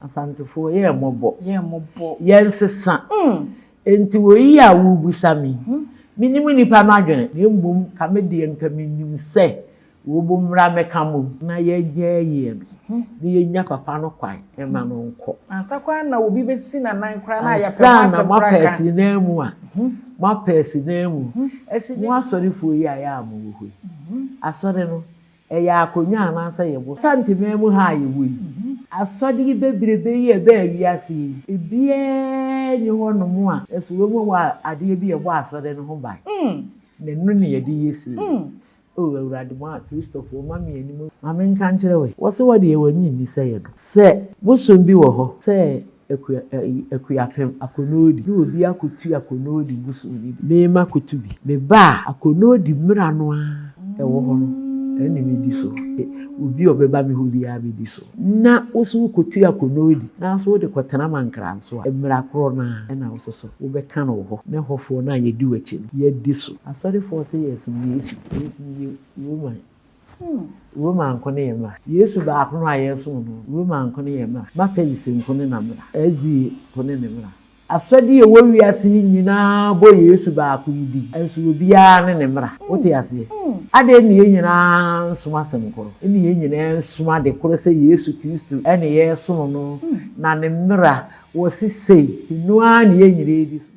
Asantefoɔ, yɛ mmɔbɔ. Yɛ mmɔbɔ. Yɛnsesa. Enti wɔ yi a worebisa me, menim nnipa no adwene, na mmom ka me deɛ nka menim sɛ wɔbɔ mmra mmɛka mmom na yɛnyɛ yie no, na yɛnya papa no kwan ma no nkɔ. Ansa koraa na obi bɛsi n'anan koraa na yɛpɛ ho Ansa na asɛm moapɛ koraa ka. asi nan mu a, moapɛ asi nan mu. Ɛsi mo asɔrefoɔ yi a yɛ a mowɔ hɔ yi, asɔre no, ɛyɛ akonnwa anaasɛ yɛbɔ. Santeman mu ha a yɛwɔ yi, asɔre yi bebrebe yi a ɛbaa wiase yi, ebiara nni hɔnom a ɛso wɔ mu wɔ adeɛ bi a ɛbɔ asɔre no ho ban. Na ɛno ne yɛde yɛ sei. O Awurade, mo a Kristofoɔ, ma me anim. Ma menka nkyerɛ wo. Wɔse wɔde yɛ w'ani nni sɛ yɛ no. Sɛ bosom bi wɔ hɔ sɛ akua ɛyi Akuapem Akonoodi na obi akotu Akonoodi bosom no bi. Me makotu bi. Meba a, Akonoodi mmara no ara ɛwɔ hɔ no, ɛne medi so. Obi a ɔbɛba me hɔ biara medi so. Na wo nso wokɔtu Akonoodi na nso wode kɔtena Mankranso a, mmara korɔ no ara ɛna wo nso so wobɛka no wɔ hɔ. Na ɛhɔfoɔ no a yɛdi w'akyi no, yɛadi so. Asɔrefoɔ sɛ yɛsom Yesu, Yesu yɛ Roman. Roma nko ne yɛ mmara. Yesu baako no a yɛsom no, Roma nko ne yɛ mmara. Methodist nko ne na mmara. SDA nko ne ne mmara. Asɔde a ɛwɔ wiase yi nyinaa bɔ Yesu baako yi din, nso obiara ne ne mmara. Wote aseɛ? Adɛn na yɛn nyinaa nsom asɛm koro? Ɛne yɛn nyinaa nsom ade koro sɛ Yesu Kristo ne yɛresom no, na ne mmara wɔse sei. Ɛno ara na yɛn nyinaa di so.